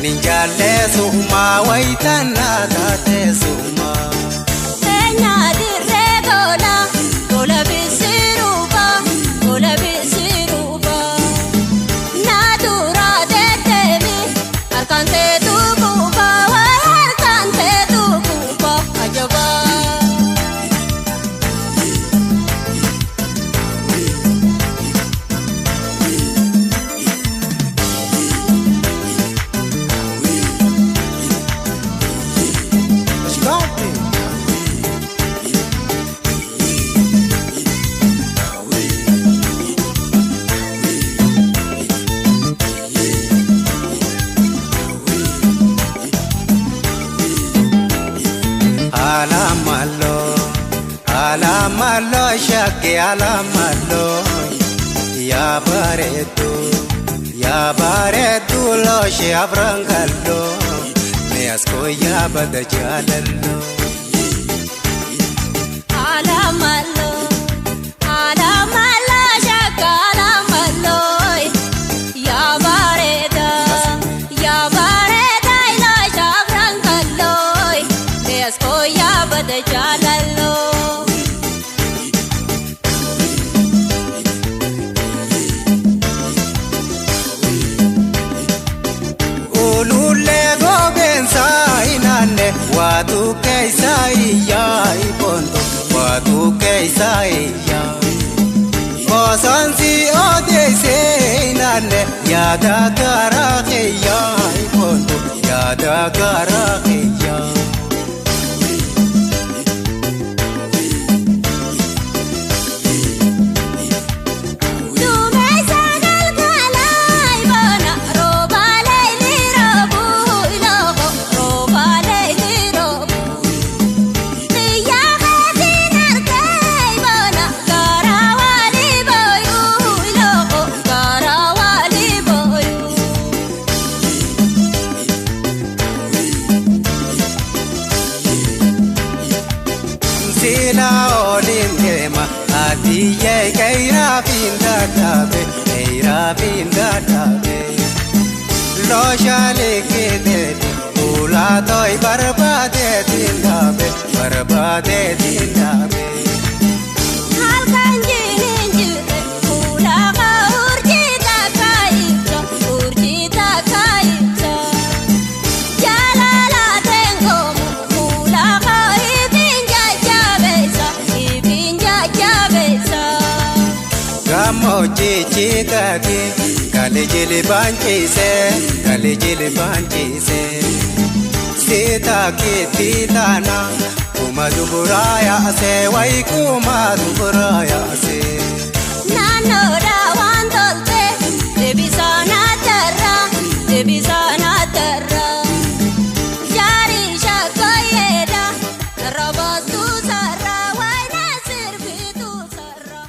Kan hin jaalle suumaa wayitannaa taate suumaa. Keenyaa dirree gola gola bisiruuba gola bisiruuba. Naaturaa deddeebi harkaan teetu kuufa wayi harkaan teetu kuufa ajabaa. Ashkaati. Alamaloo, alamaloo shakke alamaloo, yaa bareedu, yaa bareedu looshee afran kalloo, mi'as kooyaa bada jaalalloo. Alamaloo, alamaloo shakka alamaloo, yaa bareeda, yaa bareeda ilaa afran kalloo, eesko yaa bada jaalaloo. Ululee gobeensaa inaanne waatu keessa iyyaa iboonto waatu keessa iyyaa. Boosonsi odeessee inaanne yaada garaa keeyyaa iboonto yaada garaa keeyyaa. Dumeessa galgalaa iboona roobaalee iliroobu iloobo roobaalee iliroobu. Biyya keetiin argee iboona garaa walii booyuu iloobo garaa walii booyuu. Sila oliin deema adiyyee keeraa fiinda dhaabe keeraa fiinda dhaabe. Looshaalee keeteeti fuulaa tooyi barbaadeetiin dhaabe barbaadeetiin dhaabe. Halkan jiniin jirre fuula urjii takka ibsa urjii takka ibsa. Jaalala teenkoomu fuula ifin jajjabeessa ifin jajjabeessa. Gammoojjii ciitaati kalee jili baanchiisee kalee jili baanchiisee. Sitaa kiitti taana kuma duburaa yaasee wayi kuma duburaa yaasee. Naannoodha waan tolte deebisaan atarra deebisaan atarra. Jaarii shaakkoyeedha roobootu sarara wayina sirbitu sarara.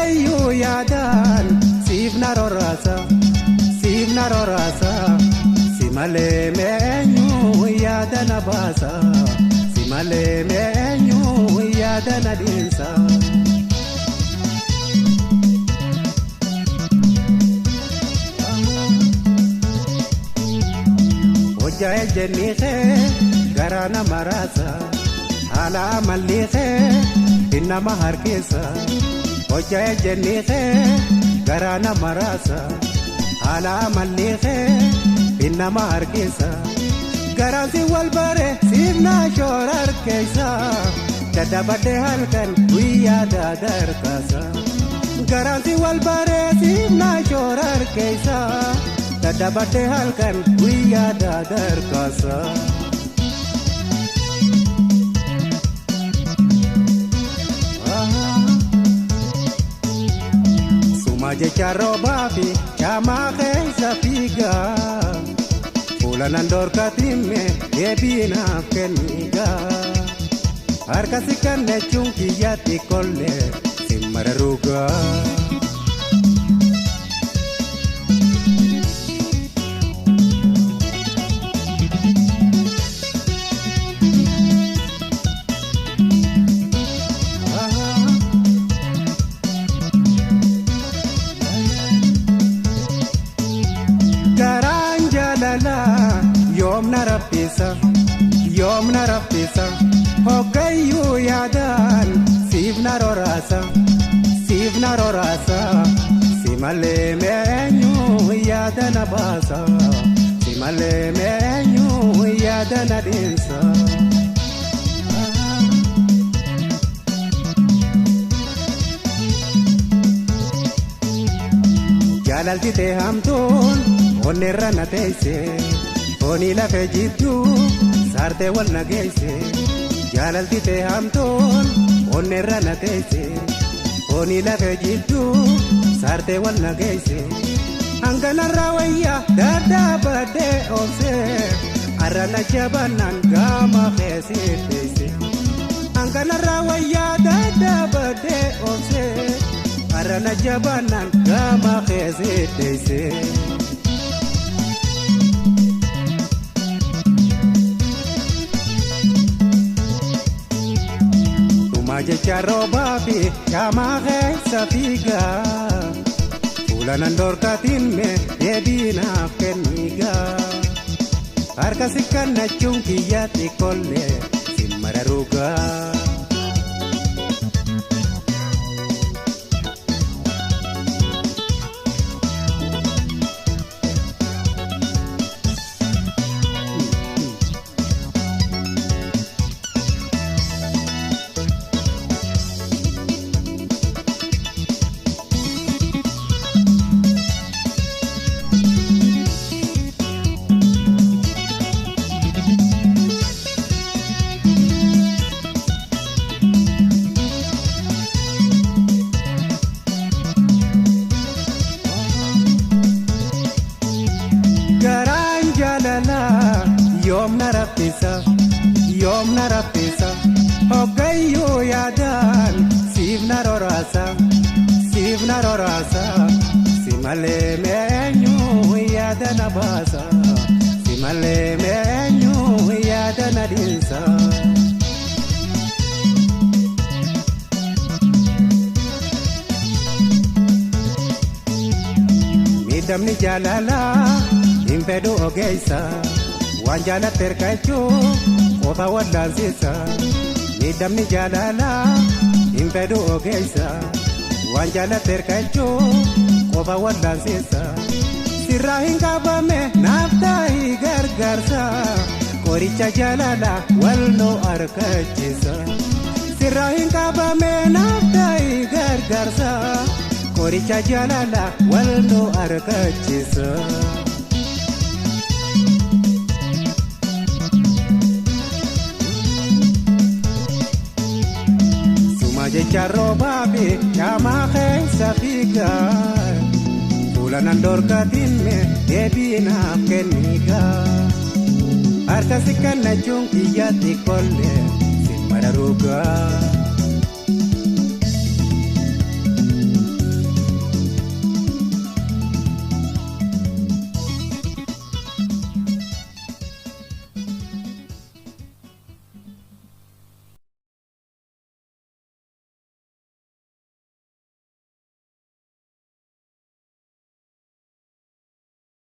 Hoggayyuu yaadaan siif na rorraasa siif na rorraasa si malee meenyuu yaada na baasa si malee meenyuu yaada na dhiinsa. Hojjaa ejjenniisee garaa nama raasa haala amalliisee innama harkisa. Hojjaa ejjenniisee garaa nama raasa haala amalliisee innama harkisa. Garaan si wal bare siif na shoora harkeessa dadhabadhee halkan guyyaa dadarkaasa. Garaan si wal bare siif na shoora harkeessa dadhabadhee halkan guyyaa dadarkaasa. Suma jecha roobaa fi caamaa keessa fiigaa fuula nan dhorkatime deebii naaf kennigaa harka si kennachuun kiyyaatti kollee si mararuugaa. Garaan jaalalaa yoom na raffisa yoom na raffisa hoggayyuu yaadaan siif na rorraasa siif na rorraasa si malee meenyuu yaada na baasa si malee meenyuu yaada na dhiinsa. Jaalalti ta'e hamtuun onneerra na teesse foonii lafee jidduu saartee wal na geesse. Jaalalti ta'e hamtuun onneerra na teesse foonii lafee jidduu saartee wal na geesse. Hanganarraa wayyaa dadhabadhee obse har'a na jabannaan gama keessi teesse. Hanganarraa wayyaa dadhabadhee obse har'a na jabannaan gama keessi teesse. Dhuma jecha roobaa fi caamaa keessa fiigaa fuula nan dhorkatinme deebii naaf kennigaa harka si kennachuun kiyyaatti kollee si mararuugaa. Garaan jaalalaa yoom na raffisa yoom na raffisa hoggayyuu yaadaan siif na rorraasa siif na rorraasa si malee meenyuu yaada na baasa si malee meenyuu yaada na dhiinsa. Miidhamni jaalalaa hin fedhu ogeessa waan jaalatte hirkachuu qofa wallaansisa. Miidhamni jaalalaa hin fedhu ogeessa waan jaalatte hirkachuu qofa wallaansisa. Sirraa hin qabame naaf ta'i gargaarsa qoricha jaalalaa wal nu harkachiisa. Sirraa hin qabame naaf ta'i gargaarsa qoricha jaalalaa wal nu harkachiisa. Suma jecha roobaa fi caamaa keessa fiigaa fuula nan dhorkatinme deebii naaf kennigaa harka si kennachuun kiyyaatti kollee si mararuugaa.